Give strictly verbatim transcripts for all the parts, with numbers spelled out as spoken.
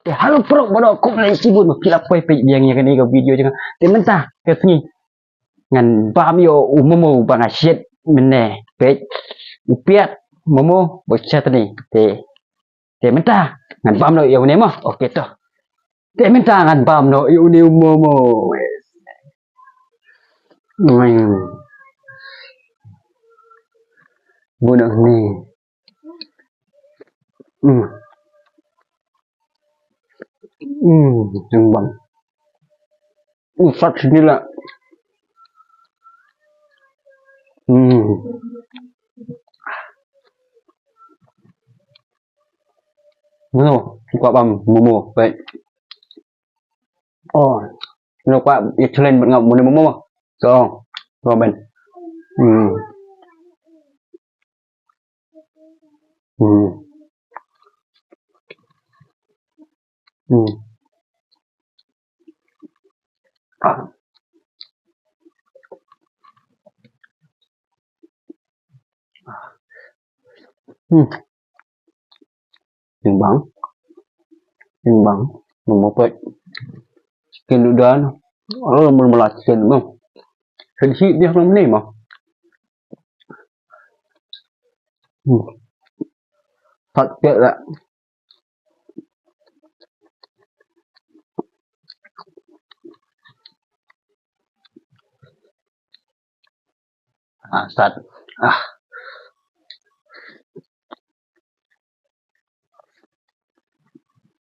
Te halo pyrkhat ba dok kum na isi bun ki la poi peit biang ïa kane ka video jong nga. Te mynta ka sngi ngan bam ïa u momo ba nga shet mynne peit u piat momo ba shet ni. Te te mynta ngan bam noh ïa une mo. Okay to. Te mynta ngan bam noh ïa une u momo. Hmm. Bun noh ni. Hmm. Hmm, yang bang. Usat sini lah. Hmm. Mano, buka bam, momo, baik. Oh, mano, buka, ya, selain buat ngam, mano, momo. So, so, ben. Hmm. Hmm. Hmm. Ah. Hmm. Sing bang. Sing bang. Momo pet. Chicken dudan. Oh, mula-mula chicken mo. Sedikit dia belum ni mo. Hmm. Sat kek lah. Ah, sat. Ah.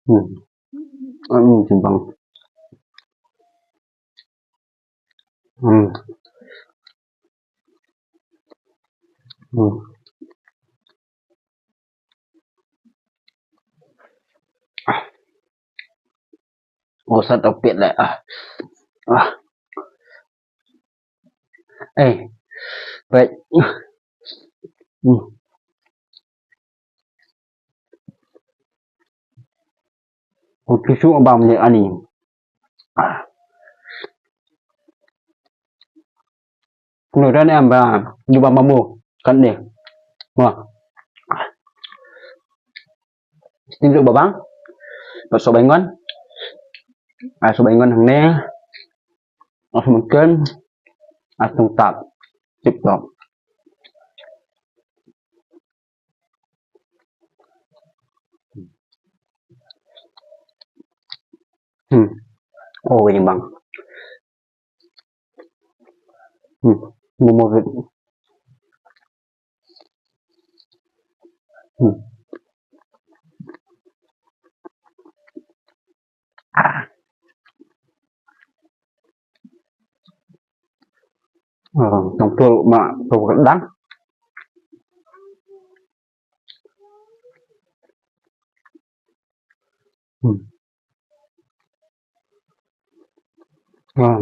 Hmm. Hmm, simpang. Hmm. Hmm. Ah. Oh, sat opit lah. Ah. Ah. Eh. Baik. Hmm. Ko tisu bam ni ani. Kuno dan em ba, ju bam bambu kan ni. Wah. Sini duk babang. Ba sobai ngon. Ah, sobai ngon hangne. Ah, mungkin. Ah, tungtap. Tip top. Hmm. Oh, ini bang. Hmm. Momo. Hmm. Ah. Ah, tong tu ma tu kedang. Hmm. Ah.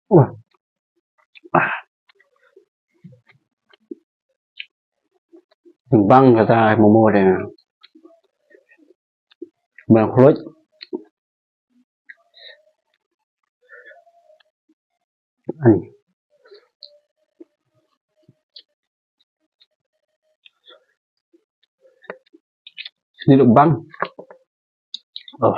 Wah. Ah. Bang kata momo dia. Bang kulit. Ani. Sini duk bang. Oh.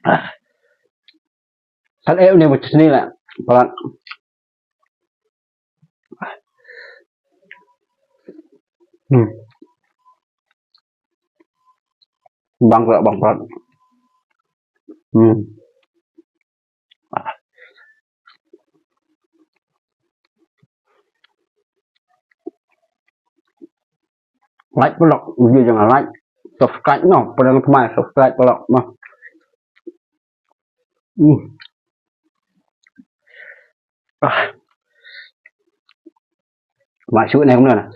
Ah. Kan eh ni macam ni lah. Palat. Hmm. Bang palat, bang palat. Hmm. Like paralok, video jong nga like, subscribe noh, pynban kumne subscribe paralok noh. Hmm. Ah. Masuk ni kumne.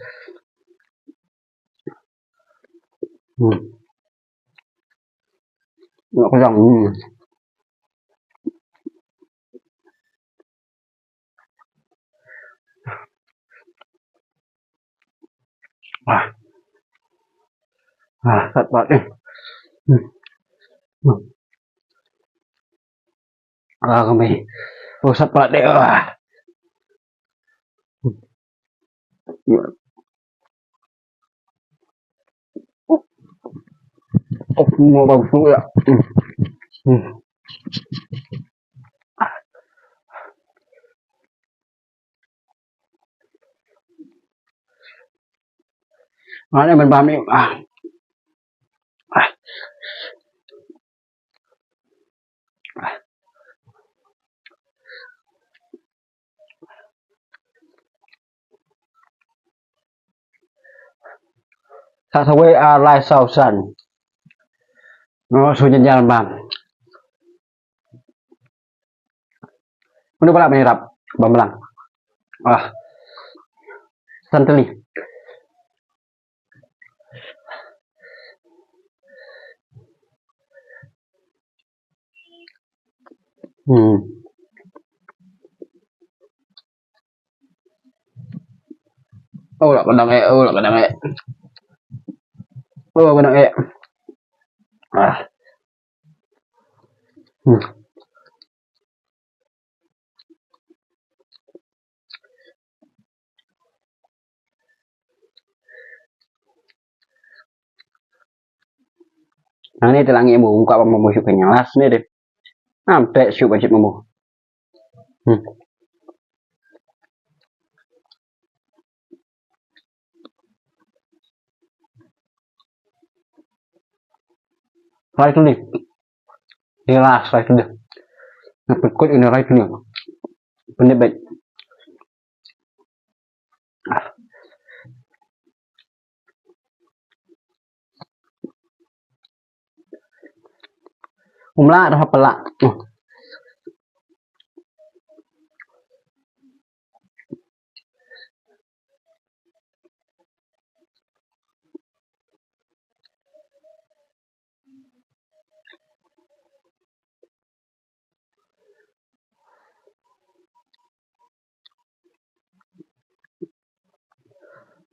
Hmm. Nggak kenyang. Hmm. Ah. Ah, sat pat eh. Hmm. Hmm. Ah, kami. Oh, sat pat eh. Ah. Oh, mau bagus dulu ya. Hmm. Hmm. Mana main bami? Ah. Ah. Sa sa wei a lai sau san. No, su nyen nyen bam. Mano ba la mani rap bam lang. Ah. San teli. Hmm. Oh, la kena eh, oh, la kena eh. Oh, kena eh. Ah. Hmm. Nangne te la ngi mo ung ka ba mo shu kenyang las ne de. Am te shu ba jit mo. Hmm. Right ni. Ni lah right ni. Nak pekut ini right ni. Pendek baik. Umla dah pala.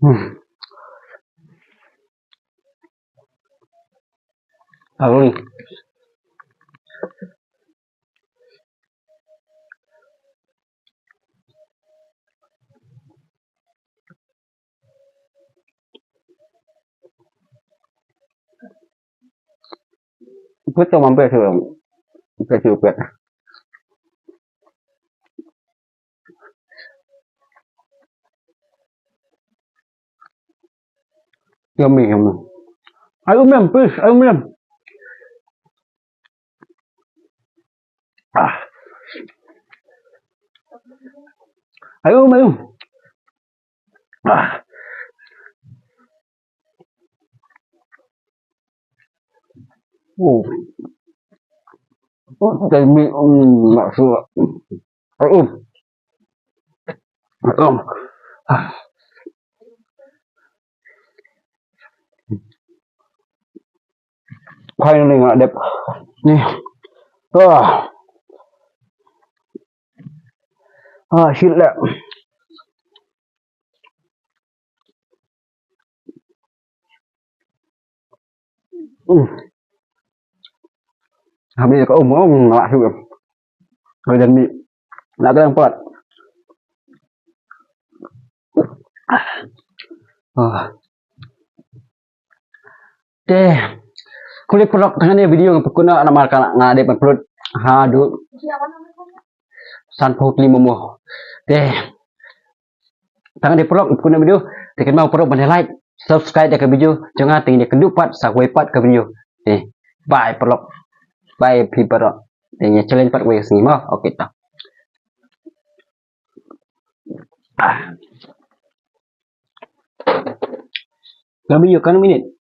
Hmm. Alun. Put to mampir tu. Put tu put. Yummy, yummy. Ayo mem, please, ayo mem. Ah. Ayo mem. Ah. Oh. Oh, tell me, um, nak suap. Oh. Oh. Ah. Finally nga dep. Ni. Ah. Ah, shit lah. Hmm. Habis ka um um lah tu. Kau jangan bi. Nak kena empat. Ah. Te. Kuli paralok tang ne video nga pekut na namar ka nga dep upload. Haduh. San phew tylli mo mo. Te. Tang ne paralok pekut na video. Te kynmaw paralok ban like, subscribe ïa ka video jong nga, te ngin ïa kynduh pat sa kawei pat ka video. Te. Bye paralok. Bye phi paralok. Te ngin ïa challenge pat kawei ka sngi mo. Okay ta. Ah. Ka video kano minit?